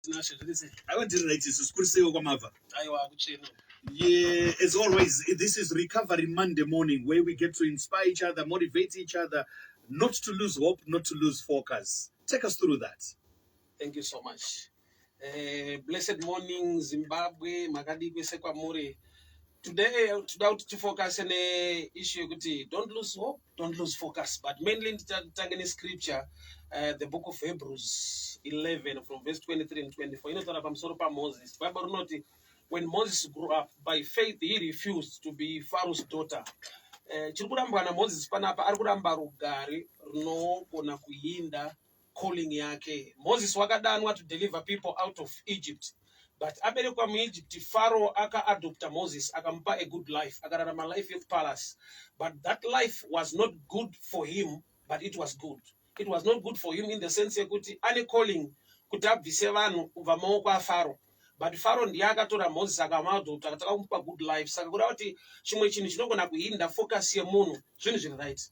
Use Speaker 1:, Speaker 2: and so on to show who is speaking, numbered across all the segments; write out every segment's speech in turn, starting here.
Speaker 1: Tinashe, zviri sei?
Speaker 2: Aiwa, ndiri right isu. Sikuri seiwo kwamabva?
Speaker 1: Aiwa, kuchena.
Speaker 2: Yeah, as always, this is Recovery Monday morning, where we get to inspire each other, motivate each other, not to lose hope, not to lose focus. Take us through that.
Speaker 1: Thank you so much. Blessed morning, Zimbabwe, makadii kwese kwamuri. Today toda kuti tifocuse neissue yekuti don't lose hope, don't lose focus. But mainly titange nescripture, the book of Hebrews 11 from verse 23 and 24. Inotaura pamusoro paMoses. Bible rinoti, when Moses grew up, by faith he refused to be Pharaoh's daughter. Chiri kurambwa naMoses panapa, ari kuramba rugare runogona kuhinda calling yake. Moses wakadanwa to deliver people out of Egypt, but aberekwa muEgypt, Pharaoh akaadopta Moses, akamupa a good life, akararama life yekupalace. But that life was not good for him, but it was good. It was not good for him in the sense yekuti ane calling kuti abvise vanhu kubva maoko aFaro, but Pharaoh ndiye akatora Moses, akamuadopta, akataka kumupa good life. Saka kureva kuti chimwe chinhu chinogona kuhinda focus yemunhu zvinhu zviri right.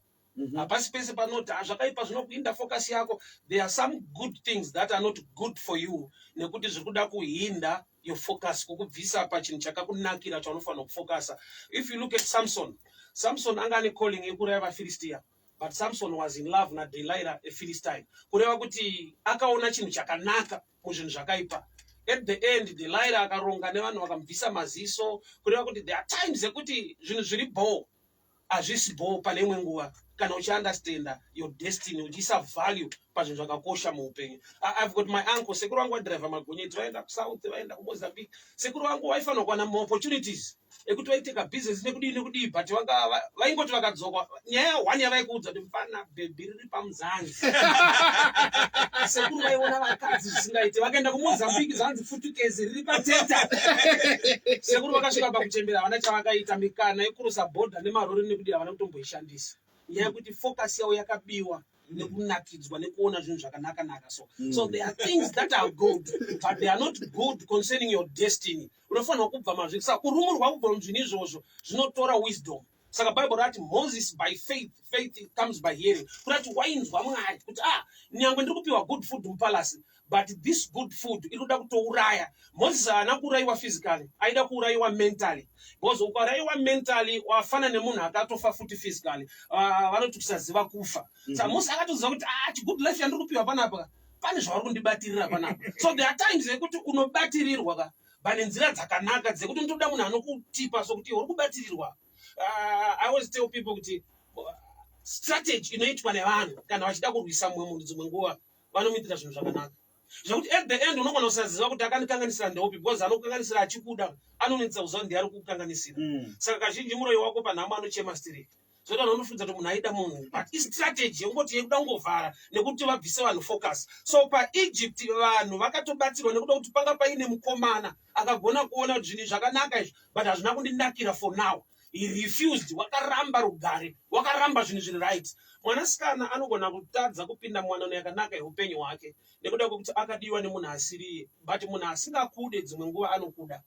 Speaker 1: Hapasi pese panoti, "Ah, zvakaipa zvinokuhinda focus yako." There are some good things that are not good for you, nekuti zviri kuda kuhinda your focus, kukubvisa pachinhu chakakunakira chaunofanira kufocusa. If you look at Samson, Samson anga ane calling yekuraya vaFilistia, but Samson was in love naDelilah, a Philistine. Kureva kuti akaona chinhu chakanaka muzvinhu zvakaipa. At the end, Delilah akaronga nevanhu, vakamubvisa maziso. Kureva kuti there are times ekuti zvinhu zviri bho hazvisi bho pane imwe nguva, kana uchiunderstanda your destiny, uchiisa value pazvinhu zvakakosha muupenyu. I've got my uncle, sekuru vangu, vadhiraivha magonyeti, vaenda kuSouth, vaenda kuMozambique. Sekuru vangu vaifanira kuwana maopportunities ekuti vaiteka business nekudii nekudii, but vaingoti vakadzoka, nyaya one yavaikuudza kuti, "Mufana, bhebhi riri pamuzanzi." Sekuru vaiona vakadzi zvisingaiti. Vakaenda kuMozambique, zvanzi futukezi riri pateta. Sekuru vakasvika pakuchembera, havana chavakaita. Mikana yekucrossa bhodha nemarori nekudii, havana kutomboishandisa, nyaya yekuti focus yavo yakabiwa nekunakidzwa nekuona zvinhu zvakanaka-naka. So there are things that are good, but they are not good concerning your destiny. Unofanirwa kubva mazviri. Saka kurumurwa kubva muzvinhu izvozvo zvinotora wisdom. Saka Bible rati Moses by faith, faith comes by hearing, kurati wainzwa Mwari kuti, ah, nyangwe ndiri kupiwa good food mupalace, but this good food iri kuda kutouraya. Moses haana kuurayiwa physically, aida kuurayiwa mentally, because ukaurayiwa mentally wafana nemunhu akatofa futi physically. Vanoti kusaziva kufa. Saka Moses akatoziva kuti, ah, chigood life yandiri kupiwa panapa, pane zvavari kundibatirira panapa. So there are times yekuti unobatirirwa ka pane nzira dzakanaka dzekuti unotoda munhu anokutipa sokuti uri kubatirirwa. I always tell people kuti strategy inoitwa nevanhu kana vachida kurwisa mumwe munhu, dzimwe nguva vanomuitira zvinhu zvakanaka zvekuti at the end unogona kusaziva kuti akandikanganisira ndeupi, because anokukanganisira achikuda anonetsa kuziva kuti ndiye ari kukukanganisira. Saka kazhinji muroyi wako panhamo anochema stereki, zvokuti vanhu vanofunza kuti munhu aida munhu, but istrategy yekungoti yekuda kungovhara nekuti vabvise vanhu focus. So paEgypt vanhu vakatobatsirwa nekuda kuti panga paine mukomana akagona kuona kuti zvinhu zvakanaka izvi, but hazvina kundinakira for now. He refused, wakaramba rugare, wakaramba zvinhu zviri right. Mwanasikana anogona kutadza kupinda muwanano yakanaka yeupenyu hwake nekuda kwekuti akadiwa nemunhu asiriye, but munhu asingakude dzimwe nguva anokuda.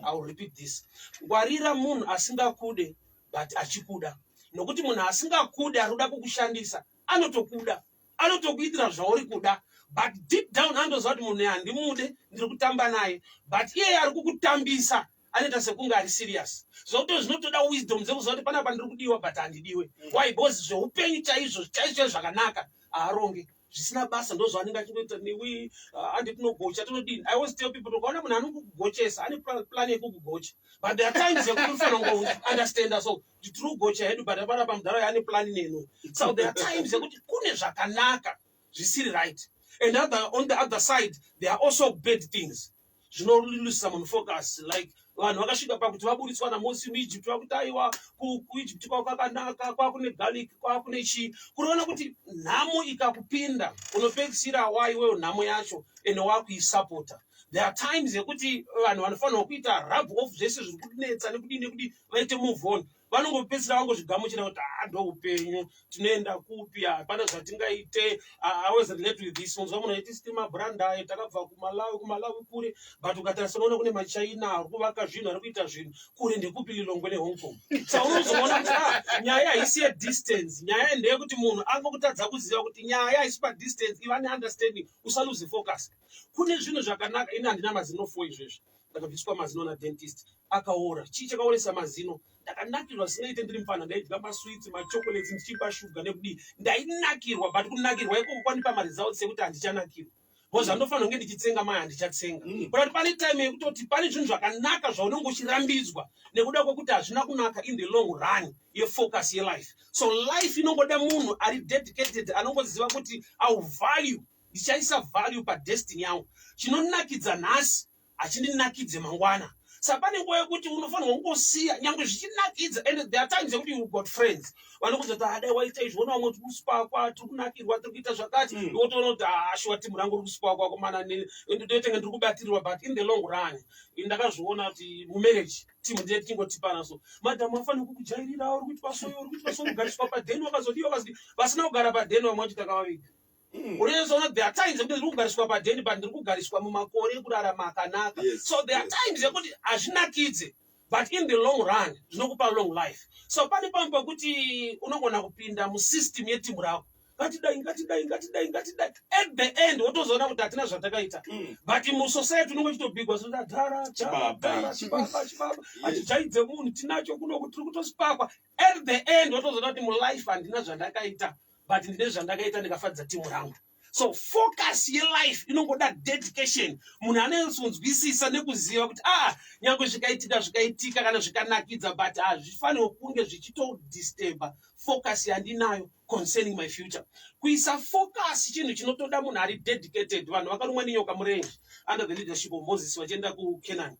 Speaker 1: I will repeat this: ngwarira munhu asingakude but achikuda, nokuti munhu asingakude ari kuda kukushandisa anotokuda, anotokuitira zvauri kuda, but deep down anotoziva kuti munhu handimude, ndiri kutamba naye. But iyeye ari kukutambisa anoita sekunge ari serious, zvokuti zvinotoda wisdom dzekuziva kuti panapa ndiri kudiwa but handidiwe. Why? Because zveupenyu chaizvo chaizvo chaizvo zvakanaka haaronge, zvisina basa ndo zvaanenge achingoita newe. Handi tinogocha, tinodini? I always tell people, ukaona munhu anokugochesa ane plan yekukugocha, but there are times yekuti unofanira kungounderstanda so kuti tiri kugocha hedu, but panapa mudhara ane plan nenu. So there are times yekuti kune zvakanaka zvisiri right, and on the other side there are also bad things zvinoloosisa munhu focus. Like vanhu vakasvika pakuti vaburitswa naMosi muEgypt, vakuti aiwa, kuEgypt kwavo kwakanaka, kwakune garlic, kwakune chii. Kunoona kuti nhamo ikakupinda, unopedzisira waiwewo nhamo yacho ende wakuisapota. There are times yekuti vanhu vanofanirwa kuita rub off zvese zviri kunetsa nekudii nekudii, vaite move on. Vanongopedzisira vangozvigamuchira kuti, "Ah, ndo upenyu, tinoenda kupi? Hapana zvatingaite." I always relate with this. Unzwa munhu aiti, "Stima branda, takabva kuMalawi, kuMalawi kure," but ukatarisa unoona kune maChina ari kuvaka zvinhu, ari kuita zvinhu. Kure ndekupi? Lilongwe neHong Kong. Saka unozoona kuti, ah, nyaya haisi yedistance, nyaya ndeyekuti munhu angokutadza kuziva kuti nyaya haisi padistance. Iva neunderstanding, usalose focus. Kune zvinhu zvakanaka. Ini handina mazino 4 izvezvi, ndakabviswa mazino nadentist, akaora. Chii chakaoresa mazino? Ndakanakirwa zvisingaite ndiri mufana, ndaidya masweets, machocolates, ndichipa shuga nekudii, ndainakirwa. But kunakirwa ikoko kwanipa maresults ekuti handichanakirwa, because zvandofanira kunge ndichitsenga mai, handichatsenga. Kuda kuti pane time yekutoti pane zvinhu zvakanaka zvaunenge uchirambidzwa nekuda kwekuti hazvina kunaka in the long run yefocus yelife. So life inongoda munhu ari dedicated, anongoziva kuti au value, ndichaisa value padestiny yangu. Chinonakidza nhasi hachindinakidze mangwana. Saka pane nguva yekuti unofanirwa kungosiya nyange zvichinakidza. And there are times yekuti you got friends vanokuudza kuti, "Adai waita izvi, ona vamwe tiri kusipakwa, tiri kunakirwa, tiri kuita zvakati." Wotoona kuti, "Ah, shuwa, timu rangu riri kusipakwa komana, ndotenge ndiri kubatirirwa." But in the long run, ndakazviona kuti mumarriage timu ndiye tichingotipana. So madhamu afanira kukujairira, uri kuitwa soyo, uri kuitwa so, kugariswa padheni, wakazodiwa, wakazodi. Vasina kugara padheni vamwe vacho takavaviga. Unozoona there are times yekuti ndiri kugariswa padheni, but ndiri kugariswa mumakore ekurarama akanaka. So there are times yekuti hazvinakidze, but in the long run zvinokupa long life. So pane pamwe pekuti unogona kupinda musystem yetimu rako, ngatidai, ngatidai, ngatidai, ngatidai, at the end wotozoona kuti hatina zvatakaita. But musociety unenge uchitobhigwa sodhara.
Speaker 3: Chibaba.
Speaker 1: Chibaba, chibaba, hachijaidze munhu, tinacho kunoku, tiri kutosipakwa. At the end wotozoona kuti mulife handina zvandakaita, but ndine zvandakaita, ndikafadza timu rangu. So focus yelife inongoda dedication, munhu anonzwisisa nekuziva kuti, ah, nyange zvikaitika zvikaitika kana zvikanakidza, but hazvifanirwi kunge zvichitodisturba focus yandinayo concerning my future. Kuisa focus chinhu chinotoda munhu ari dedicated. Vanhu vakarumwa nenyoka murenje under the leadership of Moses vachienda kuCanaan.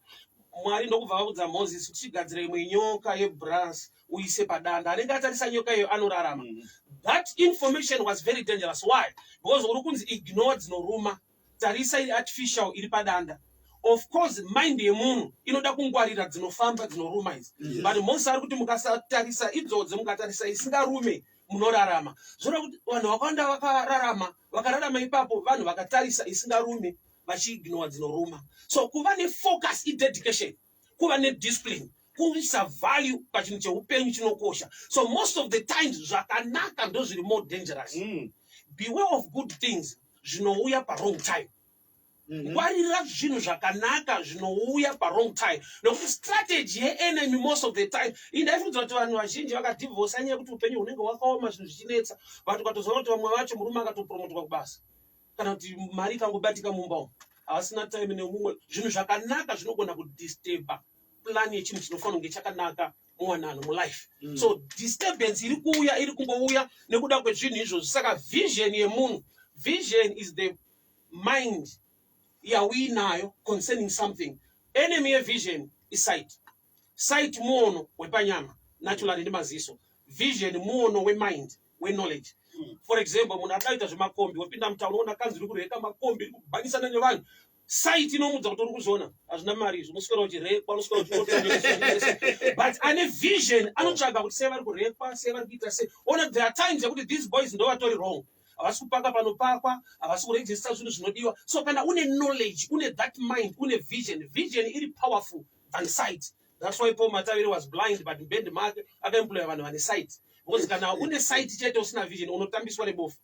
Speaker 1: Mwari ndokubva vaudza Moses kuti, "Chigadzira imwe nyoka yebrass, uise padanda. Anenge atarisa nyoka iyo anorarama." That information was very dangerous. Why? Because uri kunzi ignore dzinoruma, tarisa iri artificial iri padanda. Of course mind yemunhu inoda kungwarira dzinofamba, dzinoruma idzi. But Moses ari kuti, "Mukasatarisa idzodzo, mukatarisa isingarume, munorarama." Zvoreva kuti vanhu vakawanda vakararama, vakararama ipapo, vanhu vakatarisa isingarume vachiignora dzinoruma. So kuva nefocus idedication, kuva nediscipline, kuisa value pachinhu cheupenyu chinokosha. So most of the times zvakanaka ndo zviri more dangerous. Beware of good things zvinouya pawrong time. Ngwarira zvinhu zvakanaka zvinouya pawrong time, nokuti strategy yeenemy most of the time, indaifunza kuti vanhu vazhinji vakadhivhosa nyaya yekuti upenyu hunenge hwakaoma, zvinhu zvichinetsa. But ukatozoona kuti vamwe vacho, murume akatopromotwa kubasa kana kuti mari ikangobatika mumba umu, havasina time nemumwe. Zvinhu zvakanaka zvinogona kudisturba plan yechinhu chinofanira kunge chakanaka muwanano, mulife. So disturbance iri kuuya, iri kungouya nekuda kwezvinhu izvozvo. Saka vision yemunhu, vision is the mind yauinayo concerning something. Enemy yevision isight. Sight muono wepanyama, naturally nemaziso. Vision muono wemind, weknowledge. For example, munhu ada kuita zvemakombi, wopinda mutauni, woona kanzi iri kureka makombi, iri kubhanyisana nevanhu. Sight inomudza kuti uri kuzviona, hazvina mari izvi, unoswera uchirekwa, unoswera uchi, but ane vision anotsvaga kuti sei vari kurekwa, sei vari kuita sei. Ona, there are times yekuti these boys ndo vatori wrong, havasi kupaka panopakwa, havasi kuregister zvinhu zvinodiwa. So kana une knowledge, une that mind, une vision, vision iri powerful than sight. That's why Paul Matavire was blind, but mubhendi make akaemploya vanhu vane sight, because kana une sight chete usina vision, unotambiswa nebofu.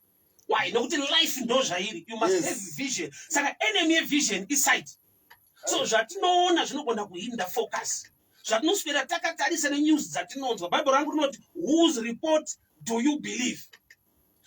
Speaker 1: Why? Nokuti life ndo zvairi, you must have vision. Saka enemy yevision isight. So zvatinoona zvinogona kuhinda focus, zvatinoswera takatarisa nenews dzatinonzwa. Bhaibheri rangu rinoti, "Whose report do you believe?"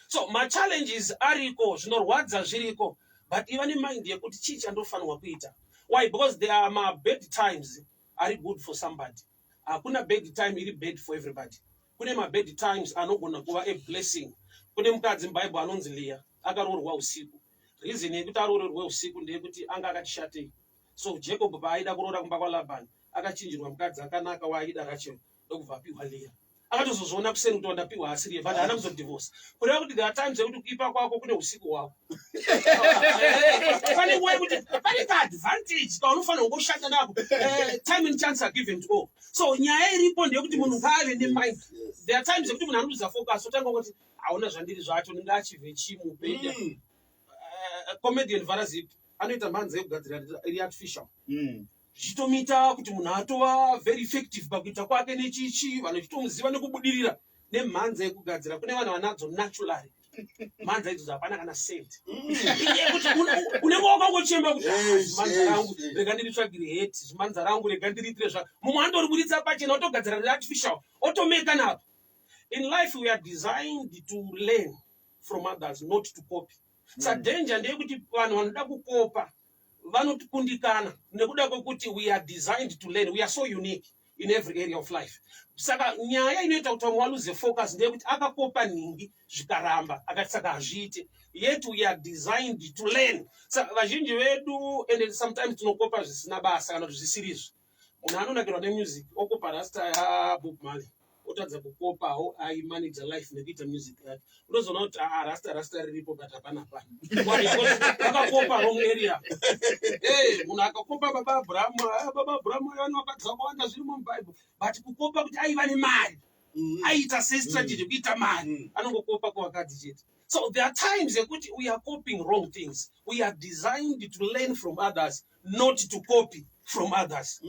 Speaker 1: So machallenges ariko, zvinorwadza zviriko, but iva nemind yekuti chii chandofanirwa kuita. Why? Because there are mabad times ari good for somebody. Hakuna bad time iri bad for everybody. Kune mabad times anogona kuva a blessing. Kune mukadzi mubhaibheri anonzi Leah, akaroorwa usiku. Reason yekuti aroorerwe usiku ndeyekuti anga akati shatei. So Jacob paaida kuroora kumba kwaLabhani, akachinjirwa mukadzi akanaka waaida, Rachel, ndokubva apiwa Leah. Akatozozviona kuseni kuti wandapiwa asiriye, but haana kuzodivorce. Kureva kuti there are times yekuti kuipa kwako kune usiku hwako. Pane nguva yekuti pane kaadvantage kaunofanira kungoshanda nako. Time and chance are given to all. So nyaya iripo ndeyekuti munhu ngaave nemind. There are times yekuti munhu anoluza focus, otanga kuti hauna zvandiri zvacho, ndingaachivhe chii muupenyu. Comedian Varazip anoita mhanza yekugadzira iri artificial, zvichitomuita kuti munhu atova very effective pakuita kwake nechichi, vanhu vachitomuziva nekubudirira nemhanza yekugadzira. Kune vanhu vanadzo naturally mhanza idzodzo, hapana kana cent. Yekuti unenge wakangochema kuti, "Ah, zvimanza rangu, rega ndiritsvagire heti, zvimanza rangu, rega ndiriitire zva." Mumwe andoriburitsa pachena, otogadzira riri artificial, otomeka napo. In life we are designed to learn from others, not to copy. Sa danger ndeyekuti vanhu vanoda kukopa vanokundikana nekuda kwekuti we are designed to learn. We are so unique in every area of life. Saka nyaya inoita kuti vamwe valuze focus ndeyekuti akakopa nhingi, zvikaramba, akati saka hazviite. Yet we are designed to learn. Saka vazhinji vedu, and sometimes tinokopa zvisina basa kana kuti zvisirizvo. Munhu anonakirwa nemusic, okopa rasta yaBob Marley, otadza kukopa how aimanage life nekuita music yake. Unozoona kuti aa, rasta riripo, but hapana, hapana. Why? Because vakakopa wrong area. Hey, munhu akakopa baba Abrahamu, ah, baba Abrahamu vane vakadzi vakawanda, zvirimo muBhaibheri, but kukopa kuti aiva nemari, aiita sei, strategy yekuita mari, anongokopa kuvakadzi chete. So there are times yekuti we are copying wrong things. We are designed to learn from others, not to copy from others.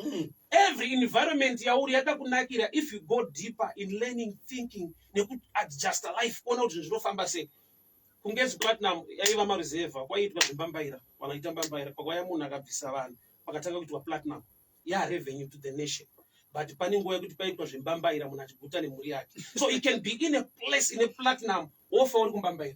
Speaker 1: Every environment yauri yakakunakira if you go deeper in learning, thinking nekuadjusta life, kuona kuti zvinhu zvinofamba sei. KuNgezi Platinum yaiva maruzevha, kwaiitwa zvimbambaira, vanhu vaita mbambaira. Pakwaya munhu akabvisa vanhu, pakatanga kuitwa platinum, yarevenue to the nation. But pane nguva yekuti paitwa zvembambaira, munhu achiguta nemhuri yake. So you can be in a place in a platinum, wofa uri kumbambaira.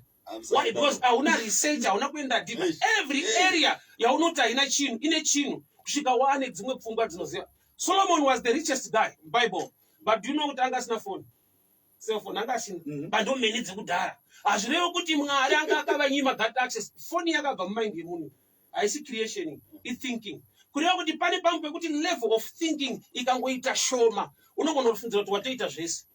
Speaker 1: Why? Because hauna research, hauna kuenda deeper. Every area yaunoti haina chinhu ine chinhu, kusvika waane dzimwe pfungwa dzinoziva. Solomon was the richest guy muBible, but do you know kuti anga asina phone, cellphone? Anga asina. Bandomene dzekudhara. Hazvirevi kuti Mwari anga akavanyima that access. Foni yakabva mumind yemunhu, haisi creation, ithinking. Kureva kuti pane pamwe pekuti level of thinking ikangoita shoma, unogona kufundzira kuti watoita zvese,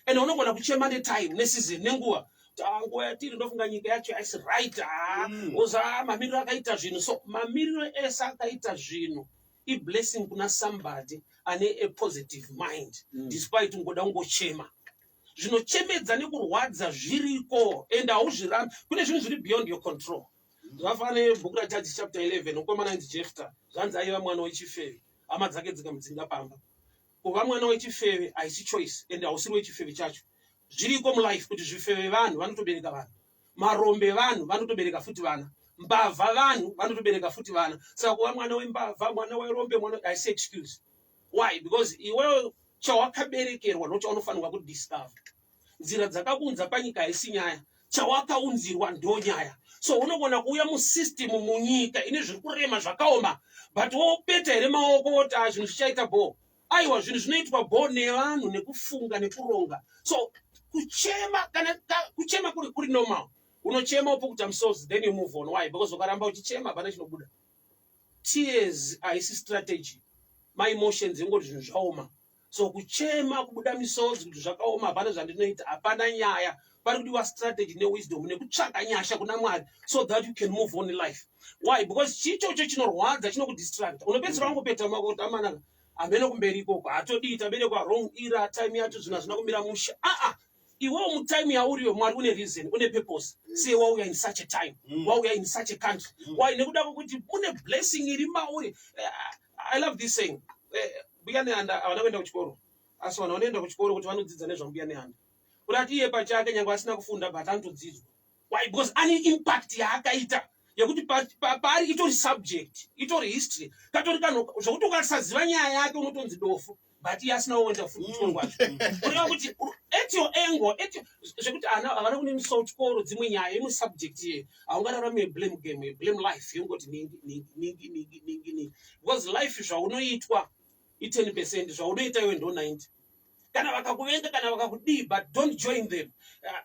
Speaker 1: and unogona kuchema netime, neseason, nenguva, kuti, "Ah, nguva yatiri, ndofunga nyika yacho haisi right." Ah, oza mamiriro akaita zvinhu. So mamiriro ese akaita zvinhu iblessing kuna somebody ane a positive mind, despite kungoda kungochema. Zvinochemedza nekurwadza zviriko, and hauzvirambi. Kune zvinhu zviri beyond your control. Zvakafanana nebhuku raJudges chapter 11, mukomana ainzi Jefta. Zvanzi aiva mwana wechifeve, hama dzake dzikamudzinga pamba. Kuva mwana wechifeve haisi choice, and hausiri wechifeve chacho. Zviriko mulife kuti zvifeve vanhu vanotobereka vanhu, marombe vanhu vanotobereka futi vana, mbavha vanhu vanotobereka futi vana. Saka kuva mwana wembavha, mwana werombe, mwana haisi excuse. Why? Because iwewe chawakaberekerwa ndochaunofanirwa kudiscover. Nzira dzakakuunza panyika haisi nyaya, chawakaunzirwa ndo nyaya. So unogona kuuya musystem, munyika ine zviri kurema zvakaoma, but wopeta here maoko woti, "Ah, zvinhu zvichaita bho"? Aiwa, zvinhu zvinoitwa bho nevanhu nekufunga nekuronga. So kuchema kana kuchema kuri normal. Unochema, upukuta misodzi, then you move on. Why? Because ukaramba uchichema, hapana chinobuda. Tears haisi strategy, maemotions ingoti zvinhu zvaoma. So kuchema, kubuda misodzi kuti zvakaoma, hapana zvandinoita, hapana nyaya. Pari kudiwa strategy newisdom nekutsvaka nyasha kuna Mwari so that you can move on in life. Why? Because chichocho chinorwadza chinokudistract. Unopedzisira wangopeta mako kuti, "Amanaka, hamene kumberi ikoko, hatodii, taberekwa wrong era, time yacho zvinhu hazvina kumira mushe." Aa, iwewo mutime yauriyo, Mwari une reason, une purpose. Sei wauya in such a time, wauya in such a country? Why? Nekuda kwekuti mune blessing iri mauri. I love this saying. Mbuya Nehanda havana kuenda kuchikoro, asi vanhu vanoenda kuchikoro kuti vanodzidza nezvaMbuya Nehanda. Kurati iye pachake, nyange asina kufunda, but anotodzidzwa. Why? Because ane impact yaakaita yekuti paari itori subject, itori history, katori kanhu zvokuti ukasaziva nyaya yake unotonzi dofo, but iye asina kuenda kuchikoro kwacho. Kureva kuti at your angle, zvekuti ana havana kuninisawo kuchikoro, dzimwe nyaya, imwe subject iye, haungararami blame game, blame life, yongoti ningi ningi ningi ningi ningi ningi, because life zvaunoitwa i10%, zvaunoita iwe ndo 90. Kana vakakuvenga, kana vakakudii, but don't join them.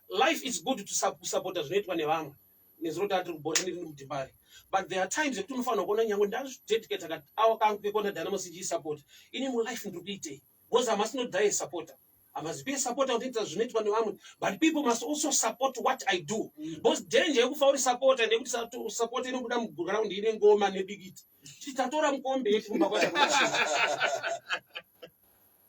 Speaker 1: Life is good to kusapota zvinoitwa nevamwe. Nezuro tati kubhora, ndiri muDeMbare, but there are times ekuti unofanira kuona, nyange ndazvidedicate kati awa kangu kekuona Dynamos ichiisupport, ini mulife ndiri kuitei? Because I must not die a supporter. I must be a supporter kutoita zvinoitwa nevamwe, but people must also support what I do, because danger yekufa uri supporter ndeyekuti support inobuda muground ine ngoma nedikiti, titi tatora mukombe yekumba kwacho.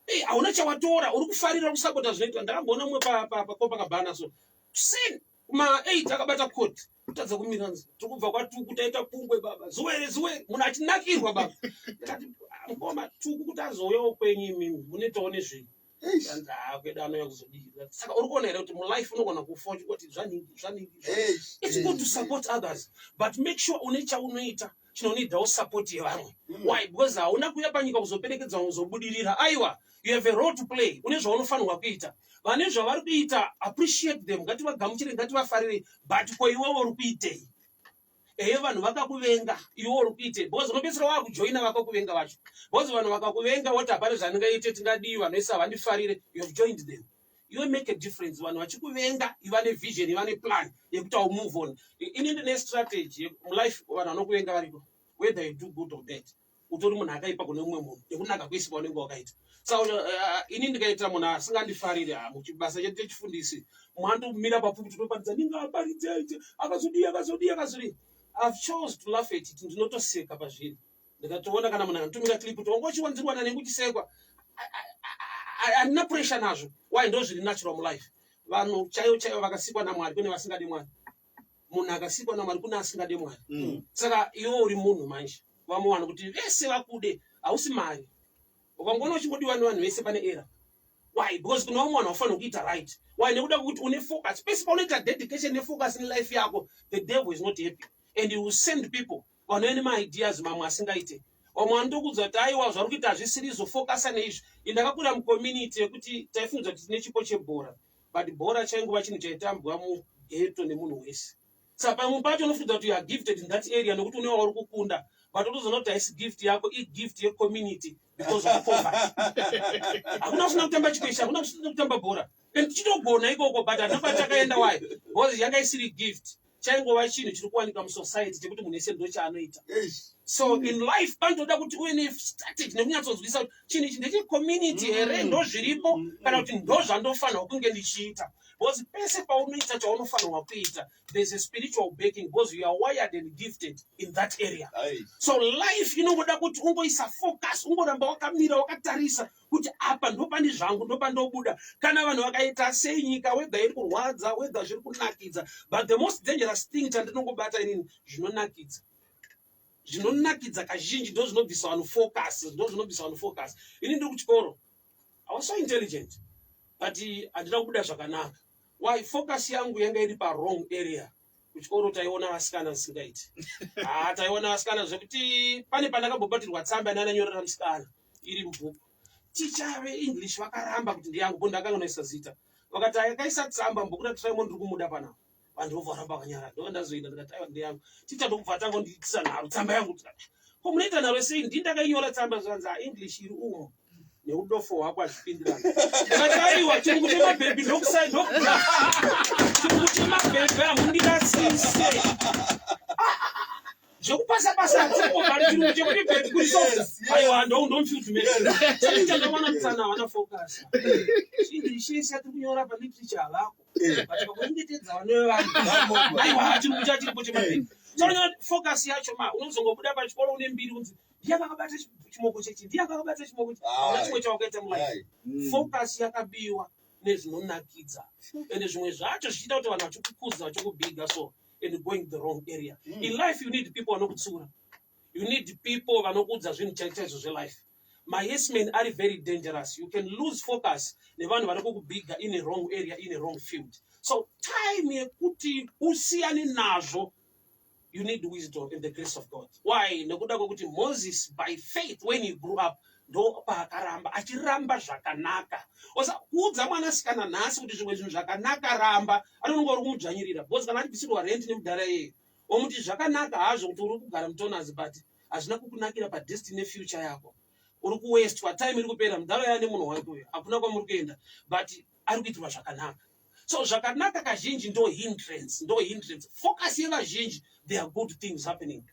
Speaker 1: Eh, hauna chawatora, uri kufarira kusapota zvinoitwa. Ndakamboona mumwe paCopacabana, so sin kuma8 akabata koti kutadza kumira, nzi tiri kubva kwaTuku, taita pungwe baba, zuwere zuwere, munhu achinakirwa baba. Ndikati, "Ah, mukoma Tuku kuti azouyawo kwenyu imimi munoitawo nezvenyu." Anzi, "Ah, kwedu anouya kuzodii?" Saka uri kuona here kuti mulife unogona kufa uchingoti zvaningi zvaningi? It's good to support others, but make sure une chaunoita chinonidawo support yevamwe. Why? Because hauna kuuya panyika kuzoperekedza kuzobudirira. Aiwa, you have a role to play, une zvaunofanirwa kuita. Vane zvavari kuita, appreciate them, ngativagamuchire, ngativafarire, but ko iwewe uri kuitei? Ehe, vanhu vakakuvenga, iwe uri kuitei? Because unopedzisira wakujoina vakakuvenga vacho, because vanhu vakakuvenga woti hapana zvandingaite, tingadii, vanhu vese havandifarire. You have joined them. Iwe make a difference. Vanhu vachikuvenga, iva nevision, iva neplan yekuti au move on. Ini ndine strategy mulife. Vanhu vanokuvenga variko, whether you do good or bad, utori munhu akaipa kune mumwe munhu nekunaka kwese kwaunenge wakaita. Saka ini ndikaita munhu asingandifariri, ha, muchibasa chedu chechifundisi mwandomira papfupi toparidza, ningaparidze aite akazodii, akazodii, akazodii. I've chose to laugh at it. Ndinotoseka pazviri. Ndikatoona kana munhu akanditumira clip kuti wanga uchiwanzirwana nenge uchisekwa, handina pressure nazvo. Why? Ndo zviri natural mulife. Vanhu chaivo chaivo vakasikwa naMwari, kune vasingadi Mwari. Munhu akasikwa naMwari, kune asingadi Mwari. Saka iwe uri munhu manje, vamwe vanhu kuti vese vakude, hausi mari. Ukangoona uchingodiwa nevanhu vese, pane error. Why? Because kuna vamwe vanhu vafanira kuita right. Why? Nekuda kwekuti une focus. Pese paunoita dedication nefocus nelife yako, the devil is not happy and he will send people vanouya nemaideas mamwe asingaite. Vamwe vanotokudza kuti aiwa, zvari kuita hazvisirizvo, focusa neizvi. Ini ndakakura mucommunity yekuti taifungidzwa kuti tine chipo chebhora, but bhora chaingova chinhu chaitambwa mughetto nemunhu wese. Saka pamwe pacho unofungidzwa kuti you are gifted in that area nekuti une wauri kukunda, but utozoona kuti haisi gift yako, igift yecommunity because of poverty. Hakuna kusina kutamba chikwesha, hakuna kusina kutamba bhora and tichitogona ikoko, but handina kwatakaenda. Why? Because yanga isiri gift, chaingova chinhu chiri kuwanika musociety chekuti munhu ese ndo chaanoita. So in life panotoda kuti uve nestrategy nekunyatsonzwisa kuti chinhu ichi ndechecommunity here, ndo zviripo, kana kuti ndo zvandofanirwa kunge ndichiita. Because pese paunoita chaunofanirwa kuita, there's a spiritual backing, because you are wired and gifted in that area. So life inongoda kuti ungoisa focus, ungoramba wakamira wakatarisa kuti apa ndopane zvangu, ndopandobuda, kana vanhu vakaita sei, nyika whether iri kurwadza, whether zviri kunakidza. But the most dangerous thing chandinongobata inini, zvinonakidza, zvinonakidza kazhinji ndo zvinobvisa vanhu focus, ndo zvinobvisa vanhu focus. Ini ndiri kuchikoro, I was so intelligent, but handina kubuda zvakanaka. Why? Focus yangu yanga iri pawrong area. Kuchikoro taiona vasikana zvisingaiti. Ha, taiona vasikana zvekuti pane pandakambobatirwa tsamba yananyorera musikana iri mubhuku. Ticha veEnglish vakaramba kuti ndiyangu, bo ndakanga noisa zita. Vakati akaisa tsamba mubhuku raTraimon, ndiri kumuda panapa. Vanhu vobva varamba vakanyarara. Ndova ndazoenda, ndikati aiwa, ndeyangu. Ticha ndokubva atanga kundiitisa nharo, tsamba yangu. Ndikati, ko munoita nharo sei? Ndini ndakainyora tsamba. Zvanzi, "English iri umu neudofo hwako hazvipindirani." Ndikati aiwa, chirungu chemabhebhi ndokusai, ndokuda chirungu chemabhebhi, hamundirasise. Zvekupasa pasa tipo, but chirungu chekuti bhebhi kuri soft, aiwa, ndomfiltumechandakawana mutsana havana focus. English yese yatiri kunyora paliterature havako, but pakunyengetedza vanove vanhu, aiwa, chirungu chachiripo chemabhebhi. Saka focus yacho ma unozongobuda pachikoro une mbiri kunzi ndiye akabata chimoko chechi, ndiye akabata chimoko chechi, hauna chimwe chawakaita mulife. Focus yakabiwa nezvinonakidza, ende zvimwe zvacho zvichiita kuti vanhu vachikukudza, vachikubhiga, so and going the wrong area. In life you need people vanokutsiura, you need people vanokuudza zvinhu chaizvo chaizvo zvelife. Mayes men are very dangerous. You can lose focus nevanhu vari kukubhiga in a wrong area, in a wrong field. So time yekuti usiyane nazvo, you need wisdom and the grace of God. Why? Nekuda kwekuti Moses, by faith, when he grew up, ndo paakaramba achiramba zvakanaka. Osa kuudza mwanasikana nhasi kuti zvimwe zvinhu zvakanaka ramba, anononga uri kumudzvanyirira, because kana achibvisirwa rent nemudhara iyeye, omuti zvakanaka hazvo kuti uri kugara mutonazi, but hazvina kukunakira padestiny nefuture yako. Uri kuwastwa time, iri kupera. Mudhara yaya nemunhu wake uyo, hakuna kwamuri kuenda, but ari kuitirwa zvakanaka. So zvakanaka kazhinji ndo hindrance, ndo hindrance. Focus yevazhinji, there are good things happening.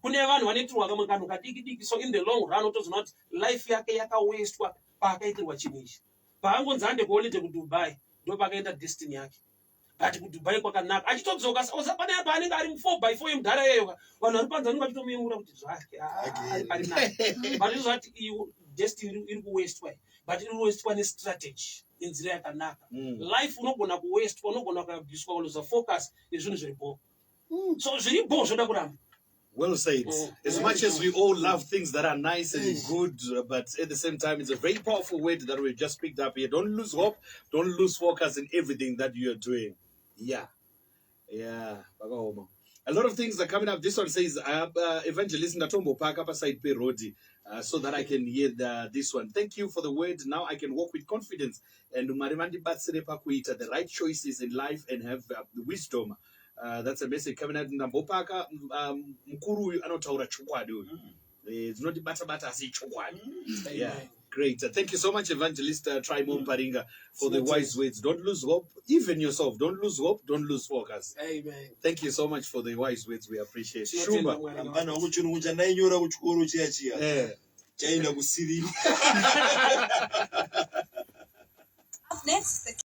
Speaker 1: Kune vanhu vanoitirwa kamwe kanhu kadiki diki, so in the long run utozoona kuti life yake yakawastwa paakaitirwa chinhu ichi. Paangonzi ande kuholiday kuDubai, ndopakaenda destiny yake. But kuDubai kwakanaka, achitodzoka oza pane paanenge ari mu4 by 4 yemudhara iyeyo ka, vanhu vari panze vanenge vachitomuyemura kuti zvake, ah, ari nani. But izvo zvati iyo destiny iri kuwastwa, but iri kuwastwa nestrategy, nenzira yakanaka. Life unogona kuwastwa, unogona kubviswa, kuluza focus nezvinhu zviri bho. So zviri bho zvoda kuramba.
Speaker 2: Well said. As much as we all love things that are nice and good, but at the same time, it's a very powerful word that we've just picked up here. Don't lose hope. Don't lose focus in everything that you're doing. Yeah. Vakaoma. A lot of things are coming up. This one says, "Evangelist, ndatombopaka paside perodi so that I can hear this one. Thank you for the word. Now I can walk with confidence and Mwari vandibatsire pakuita the right choices in life and have the wisdom." That's a message coming out. Ndambopaka, mukuru uyu anotaura chokwadi uyu. Dzinotibata bata asi chokwadi. Yeah. Great. Thank you so much, Evangelist Trymore Paringa, for the wise words. Don't lose hope, even yourself. Don't lose hope. Don't lose focus.
Speaker 1: Amen.
Speaker 2: Thank you so much for the wise words. We appreciate.
Speaker 1: Tinotenda
Speaker 2: Shumba.
Speaker 1: Mwari.
Speaker 3: Mwana wangu, chirungu chandainyora kuchikoro chiya chiya chaenda kusiriri.
Speaker 4: Up next, the